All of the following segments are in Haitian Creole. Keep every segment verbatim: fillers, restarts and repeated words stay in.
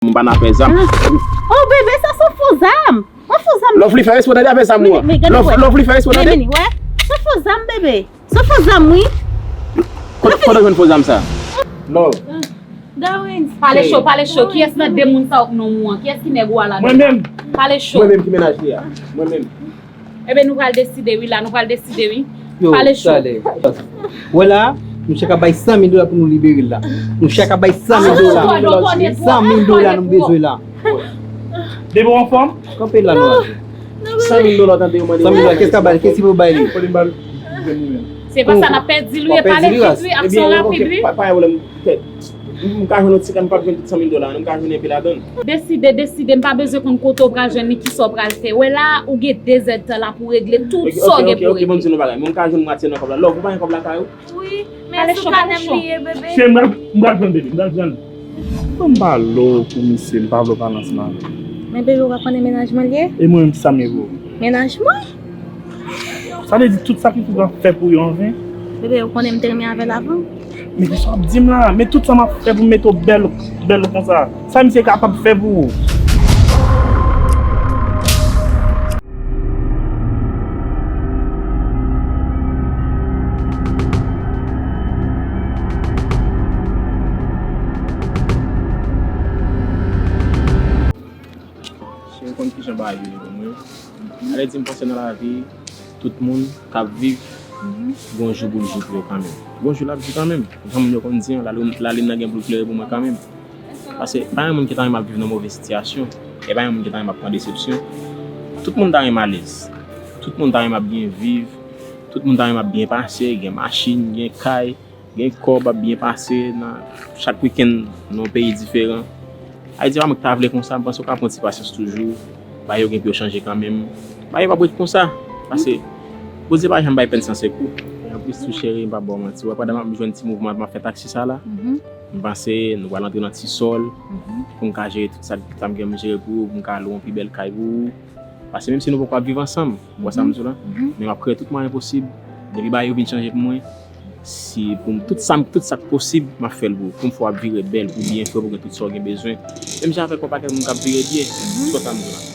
M pa nan afè zam. Oh, bebe, sa se yon fo zam. Yon fo zam. Lè w vle fè respè, tande afè zam ou an. Lè w vle fè respè, tande. Wè. Se fo zam, bebe. Se fo zam, wi. Kote w jwenn fo zam sa? Love. Darwin. Pale cho, pale cho. Kiyès nan de moun sa yo k nonm ou an? Kiyès ki nèg ou a ladan? Mwen menm. Pale cho. Mwen menm ki mennaj li a. Mwen menm. Ebe, nou pral deside wi la, nou pral deside wi. Yo, pale cho. Wè la, nou chak ap bay san mil dola pou nou libere l la. Nou chak ap bay san mil dola. San mil dola nou bezwen la. Depi w anfòm? Kanpe la nou ale. San mil dola, tande yo mande. San mil dola, kès ka bay, kès ki pou bay li? Se pa sa n ap pèdi l wi, e pale vit wi, aksyon rapid wi. Pa, pa gen pwoblèm. M, m ka jwenn yon ti kay, m p ap jwenn tout san mil dola, non, m ka jwenn enpe ladan l. Deside, deside, m pa bezwen konn kote w pral jwenn li, kisa w pral fè. Wè la, ou gen de zèdtan la pou w regle tout sa w gen pou w regle. Ok, ok, ok, ban m di nou bagay. Men m ka jwenn mwatye nan kòb la. Love, ou pa gen kòb lakay ou? Wi, men sou kanè m li ye, bebe. Cheri, m pral, m pral pran bebe, m pral pran. Ban m pale w pou misye, m pa vle w pale ansanm avè l. Men bebe, ou pa konnen mennaj mwen li ye? E mwen menm, kisa m ye pou ou? Mennaj mwen? Sa vle di tout sakrifis m ap fè pou yo anven? Bebe, ou konnen m te renmen avè l avan. Men kisa w ap di m la? Men tout sa m ap fè pou m mete w bèl, bèl konsa. Sa misye kapab fè pou ou? Si w konn kijan bagay yo ye pou mwen. Ale di m panse nan lavi, tout moun k ap viv, gon jou pou l jou pou yo kanmenm. Gon jou l ap jou kanmenm. Jan moun yo konn di an, lalin, lalin nan gen pou l klere pou mwen kanmenm. Paske pa gen moun ki ta renmen ap viv nan move sitiyasyon. E pa gen moun ki ta renmen ap pran desepsyon. Tout moun ta renmen alèz. Tout moun ta renmen ap byen viv. Tout moun ta renmen ap byen pase, gen machin, gen kay. Gen kòb ap byen pase nan chak wikenn nan yon peyi diferan. Ayiti pa mwen ki ta vle konsa, m panse w ka pran ti pasyans toujou. Bagay yo gen pou yo chanje kanmenm. Bagay yo p ap ret konsa. Paske Bondye pa janm bay pèn san sekou. E anplis tou cheri, m p ap ba w manti. Wè pandan m ap jwenn ti mouvman m ap fè taksi sa la, m panse nou pral antre nan ti sòl pou m ka jere tout sa, sa m gen pou m jere pou ou, pou m ka lwe yon pi bèl kay pou ou. Paske menm si nou poko ap viv ansanm, ou wè sa m di w la? Men m ap kreye tout mwayen posib. Depi bagay yo vin chanje pou mwen, si pou m, tout sa, tout sa k posib, m ap fè l pou ou. Pou m fè w ap vire bèl, pou w byen fre, pou w gen tout sa w gen bezwen. Menm jan avèk yon pakèt moun k ap vire byen, ou wè sa m di w la?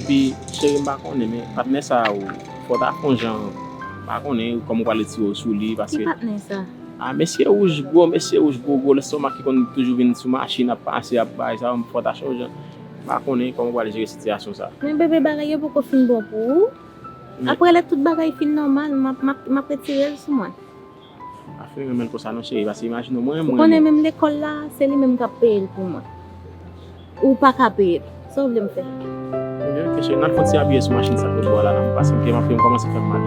Epi, cheri, m pa konnen, men patnè sa a, ou, fò w ta fè yon jan, m pa konnen kòman w pral retire w sou li, paske. Ki patnè sa? A, mesye wouj gwo, mesye wouj gwo gwo, lèstomak ki konn toujou vin sou machin, ap pase, ap bay sa, fò w ta chanje. M pa konnen kòman w pral jere sitiyasyon sa. Men bebe, bagay yo poko fin bon pou ou. Apre lè tout bagay fin nòmal, m ap, m ap, m ap retire l sou mwen. Pa fin renmen l konsa non cheri, paske imajine w mwen, mwen. Ou konnen menm lekòl la, se li menm k ap peye l pou mwen. Ou pa ka peye l. Sa w vle m fè? Ebyen, ok, cheri, n al fè yon ti abiye sou machin sa k ret bò a la, n ap pase, m te, m ap, m kòmanse fè m mal.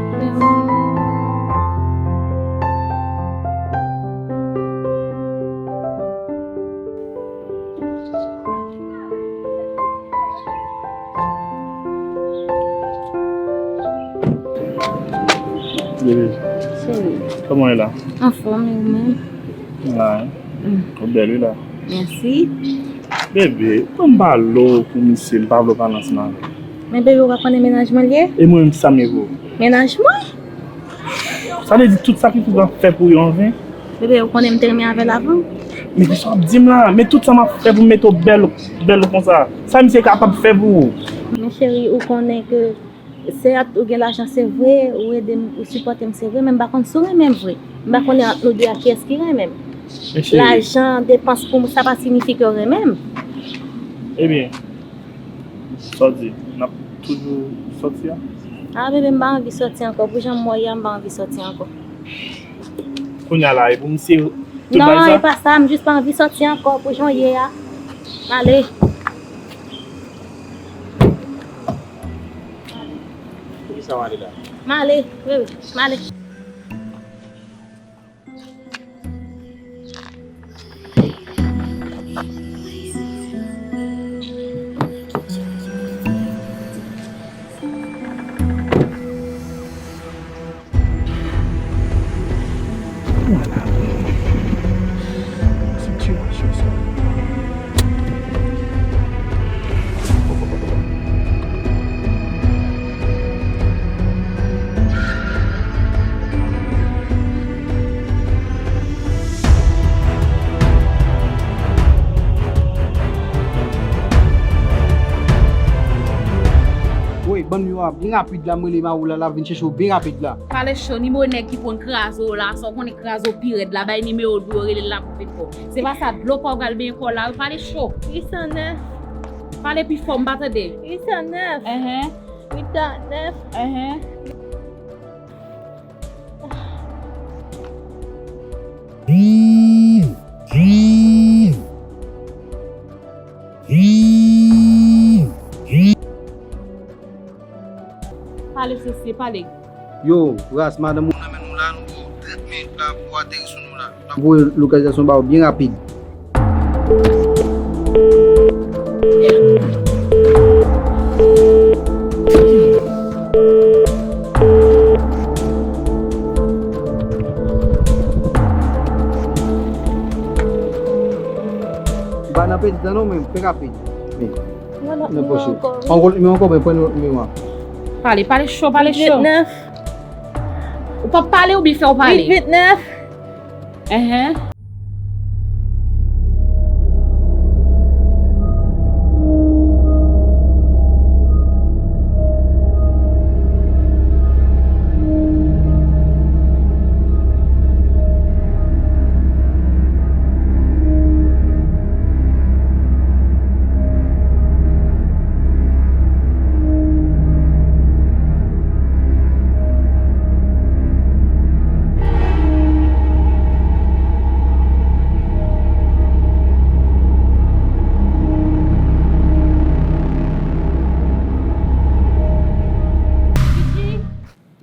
Bebe. Cheri. Kòman w ye la? Anfòm, e ou menm? M la, wi. Mm. Ou bèl, wi, la. Mèsi. Bebe, ban m pale w pou misye, m pa vle w pale ansanm avè l. Men bebe, ou pa konnen mennaj mwen l ye? E mwen menm, sa m ye pou ou? Mennaj mwen? Sa vle di tout sakrifis m ap fè pou yo anven? Bebe, ou konnen m te renmen avè l avan. Men kisa w ap di m la? Men tout sa m ap fè pou m mete w bèl, bèl konsa. Sa misye kapab fè pou ou? Men cheri, ou konnen ke sèt, ou gen lajan, se vre, ou ede m, ou sipòte m, se vre, men m pa konn si w renmen m vre. M pa konnen ant nou de a kiyès ki renmen m. Lajan, depans pou m, sa pa siyifi ke w renmen m. Ebyen, sa w di, n ap toujou sòti a? A, bebe, m pa anvi sòti ankò. Pou jan m wè w ye a, m pa anvi sòti ankò. Kounye a la, e pou misye tout bagay sa? Non, e pa sa, m jis pa anvi sòti ankò pou jan w ye a. M ale. Poukisa w ale la? M ale, wi, wi, m ale. Ban m nimewo a byen rapid la, m rele Mawoula la, vin chèche w byen rapid la. Pale cho, nimewo nèg ki konn kraze w la, sa w konnen kraze w pi rèd la, bay nimewo l pou yo rele l la pou vin fè w. Se pa sa, dlo pa w pral benyen kò w la wi, pale cho. Uit san nèf. Pale pi fò, m pa tande. Uit san nèf. Enhen. Uit san nèf. Enhen. Pale, sesi, pale. Yo, ras, madanm ou nan men nou la, nou ba w trant minit la pou ateri sou nou la. N ap voye lokalizasyon ba w byen rapid. M pa nan pèdi tan non, men fè rapid. Men, nan pòch ou. Ankò, men ankò, men pran nimewo a. Pale, pale cho, pale cho. Uit vennèf. Ou p ap pale oubyen fè w pale? Uit vennèf. Enhen.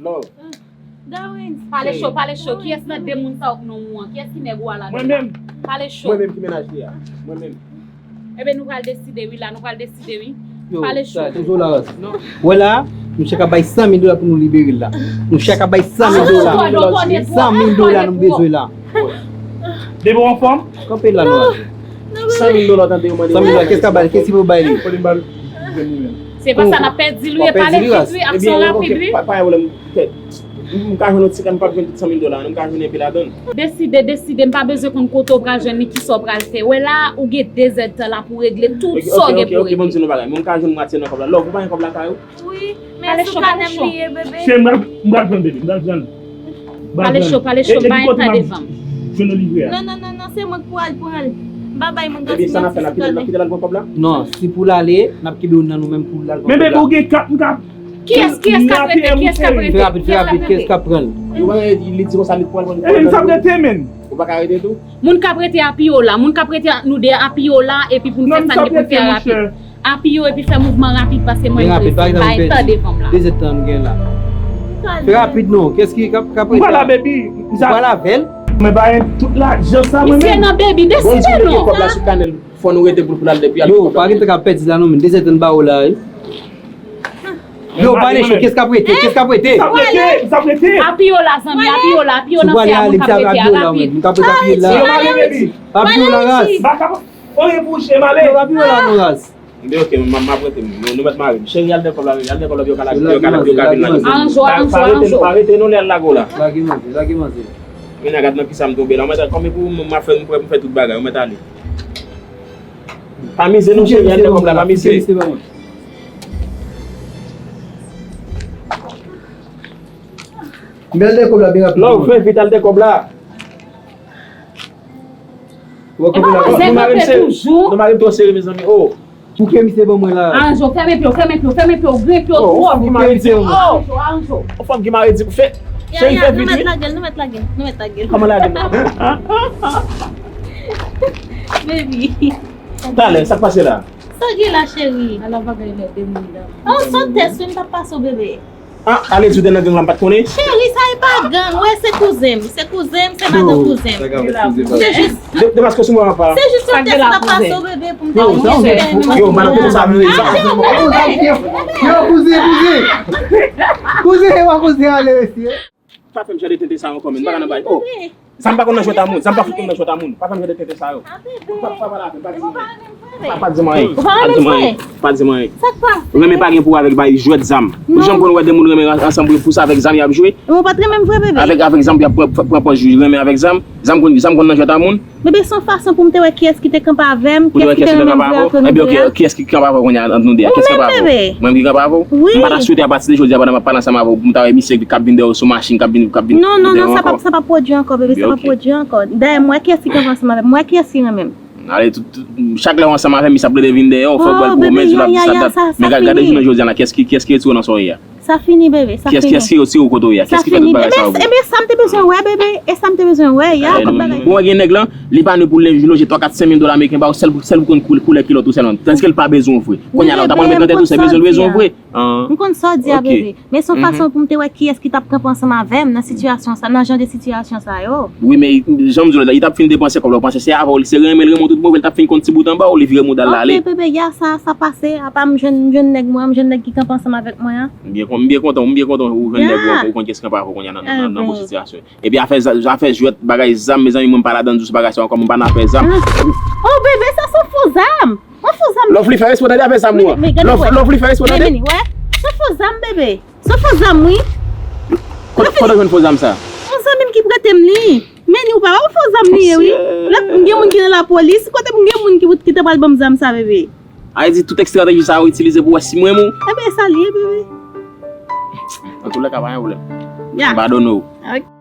Love. Darwin. Pale cho, pale cho. Kiyès nan de moun sa yo k nan ou an? Kiyès ki nèg ou a ladan? Mwen menm. Pale cho. Mwen menm ki mennaj li a. Mwen menm. Enben, nou pral deside wi la, nou pral deside wi. Yo, pale cho. Sa, toujou la, Ras. Wè la, nou chak ap bay san mil dola pou nou libere l la. Nou chak ap bay san mil dola. San mil dola nou bezwen la. Depi w anfòm? Kanpe la, nou la. San mil dola, tande, yo mande. San mil dola, kès k ap bay li? Kès ki pou bay li? Fò li ba l ven li menm. Se pa sa, n ap pèdi l wi, e pale vit wi, aksyon rapid wi. Pa, pa gen pwoblèm, tèt. M, m ka jwenn yon ti kè, m p ap jwenn tout san mil dola, non, m ka jwenn enpe ladan l. Deside, deside, m pa bezwen konn kote w pral jwenn li, kisa w pral fè. Wè la, ou gen de zèdtan la pou w regle tout sa w gen pou w regle. Ok, ok, ok, ok, ban m di nou bagay. Men m ka jwenn mwatye nan kòb la. Love, ou pa gen kòb lakay ou? Wi, men sou kanè m li ye, bebe. Cheri, m pral, m pral pran l, bebe, m pral pran l. Pale cho, pale cho, m pa gen tan devan m. Jwenn livre a. Non, non, non, non, se mwen k pou al pran l. M pa bay moun gòs mwen sou kanè. Kite l al pran kòb la? Non, si pou l ale, n ap kenbe youn nan nou menm pou l al pran kòb la. Men bebe, ou gen kat, m ka. Kiyès, kiyès k ap rete, kiyès k ap rete? Fè rapid, fè rapid, kiyès k ap pran l? Yo, li di konsa li pral pran. Epi m t ap rete, menn. Ou pa ka rete tou? Moun k ap rete a pi yo la, moun k ap rete a nou de a pi yo la, epi pou n fè sa n gen pou n fè a rapid. A pi yo epi fè mouvman rapid paske mwen prese, m pa gen tan devan m la. De zèdtan nou gen la. Fè rapid non, kès ki k ap, k ap rete a? M pa la, baby. M pa la avè l. Mwen pa gen tout lajan sa mwen menm. Misye nan baby, deside non. Bon, di nou gen kòb la sou kanè l, fò nou rete pou l, pou l al depi al. Yo, pa gen tan k ap pèdi la non, men de zèdtan n ba w la wi. Yo, pale cho, kès k ap rete, kès k ap rete? M t ap rete, m t ap rete. A pi yo la, zanmi, a pi yo la, a pi yo nan fè a, moun k ap rete a rapid. M t ap rete a pi yo la. A pi yo la, Ras. Oye, bouche, m ale. Yo, pa pi yo la, non, Ras. Enben, ok, m, m ap rete. Nou, nou mèt mare m. Cheri, al dèyè kòb la, al dèyè kòb la, yo ka lage, yo ka lage, yo ka vin lage. Aranj ou, aranj ou, aranj ou. Pa rete, pa rete, non, lè al lage w la. Lage manzè, lage manzè. Men gad nan kisa m tonbe la. Ou mèt, kòm e pou m, m ap fè, m ap fè tout bagay, ou mèt ale. Pa mize non, cheri, al dèyè kòb la, pa mize. M al dèyè kòb la byen rapid. Love, vin vit, al dèyè kòb la. Ou wè kòb la. Epa manzè kanpe toujou. Non, mari m twò sere, mezanmi. Oh. Pou ke misye ban mwen la? Aranj ou, fèmen pye w, fèmen pye w, fèmen pye w, grenn pye w twòp. Ou fè m ki mare di. Oh. Aranj ou, aranj ou. Ou fè m ki mare di. Fè, cheri, fè vit wi. Nou mèt lage l, nou mèt lage l, nou mèt lage l. Kòman lage l? Baby. Talè, sa k pase la? Sa gen la, cheri? Ala bagay lè de moun la. Oh, sa tès wi, m t ap pase w, bebe. Ah, ale di w te nan gang la, m pa t konnen. Cheri, sa e pa gang, wè, se kouzen m, se kouzen m, se madan kouzen m. Se jis. De, de paske sou mwen pa. Se jis yon tès m t ap pase w, bebe, pou m ta wè. Yo, madan kouzen sa vle. Yo, kouzen, kouzen. Kouzen, e pa kouzen ale, mesye. Pa fè m jan de tenten sa ankò, men m pa ka nan bay. Oh. Zam pa konn nan jwèt a moun, zam pa fout konn nan jwèt a moun. Pa fè m jan de tenten sa yo. Pa, pa pale avè m, pa di m anyen. Pa, pa di m anyen. Ou pa renmen m vre? Pa di m anyen. Sa k pase? Renmen pa gen pou wè avèk bay jwèt zam. Ou janm konn wè de moun renmen an-, ansanm pou, pou sa avèk zam y ap jwe? Ou pa t renmen m vre, bebe? Avèk, avèk zam y ap pran, pran, pran pòz jwe, renmen avèk zam. Zam konn, zam konn nan jwèt a moun. Bebe, se yon fason pou m te wè kiyès ki te kanpe avè m, kiyès ki te renmen m vre avè nou de a. Ebyen, ok, kiyès ki kanpe avè w kounye a ant nou de a? Kiyès ki kanpe avè w? Ou menm, bebe. Mwen ki kanpe avè w? Wi. M pa ta swete apati de jodi a pandan m ap pale ansanm avè w pou m ta wè misye k ap vin dèyè w sou machin, k ap vin, k ap vin dèyè w ankò. Non, non, non, sa p ap, sa p ap pwodui ankò, bebe, sa p ap pwodui ankò. Dayè, m wè kiyès ki kanpe ansanm avè m, m wè kiyès ki renmen m. Ale, tout, tout, chak lè w ansanm avè m, misye ap plede vin dèyè w, fò w pran l pou w, men di l ap di sa dat. Men gade, gade jounen jodi a la, kiyès ki, kiyès ki retire w nan sa w ye a? Sa fini, bebe, sa fini. Kiyès, kiyès ki retire w kote w ye a? Kiyès ki fè tout bagay sa yo pou ou? Ebyen, sa m te bezwen wè, bebe, e sa m te bezwen wè, ya, tout bagay. Bon, gen nèg lan, li pa ni pou l loje twa, kat, senk mil dola ameriken ba w, sèl, sèl pou konn koulè, koulè kilòt ou sèlman. Tandis ke l pa bezwen w vre. Kounye a la, w ta pral met nan tèt ou, se bezwen l bezwen w vre. An, m konn sa w di a, bebe. Men se yon fason pou m te wè kiyès ki t ap kanpe ansanm avè m nan sitiyasyon sa, nan jan de sitiyasyon sa yo. Wi, men jan m di w la, li t ap fin depanse kòb la, w panse se avè w, se renmen l renmen w tout bon vre, li t ap fin konn ti bout anba w, li vire mouda l ale. Ok, bebe, ya, sa, sa pase, apa m jwenn, m jwenn nèg mwen, m jwenn nèg ki kanpe ansanm avèk mwen an. M byen kon-, m byen kontan, m byen kontan ou jwenn nèg ou ankò, ou konn kiyès ki kanpe avè w kounye a nan, nan, nan, nan bon sitiyasyon. Epi afè za-, afè jwèt, bagay zam, mezanmi, mwen m pa ladan ditou, se bagay sa ankò, mwen pa nan afè zam. Oh, bebe, sa se yon fo zam. Yon fo zam. Lovely, fè respè tande afè zam ou an. Lovely, fè respè tande. Meni, wè. Se yon fo zam, bebe. Se yon fo zam, wi. Kote, kote w jwenn fo zam sa? Yon zanmi m ki prete m li. Meni, ou pa wè yon fo zam li ye, wi. Lè m gen moun ki nan lapolis, kote m gen moun ki, ki te pral ban m zam sa, bebe? A di tout estrateji sa yo itilize pou wè si m renmen w. Ebyen, sa l ye, bebe. Antoulèka, pa gen pwoblèm. Ya. M padone w. Ok.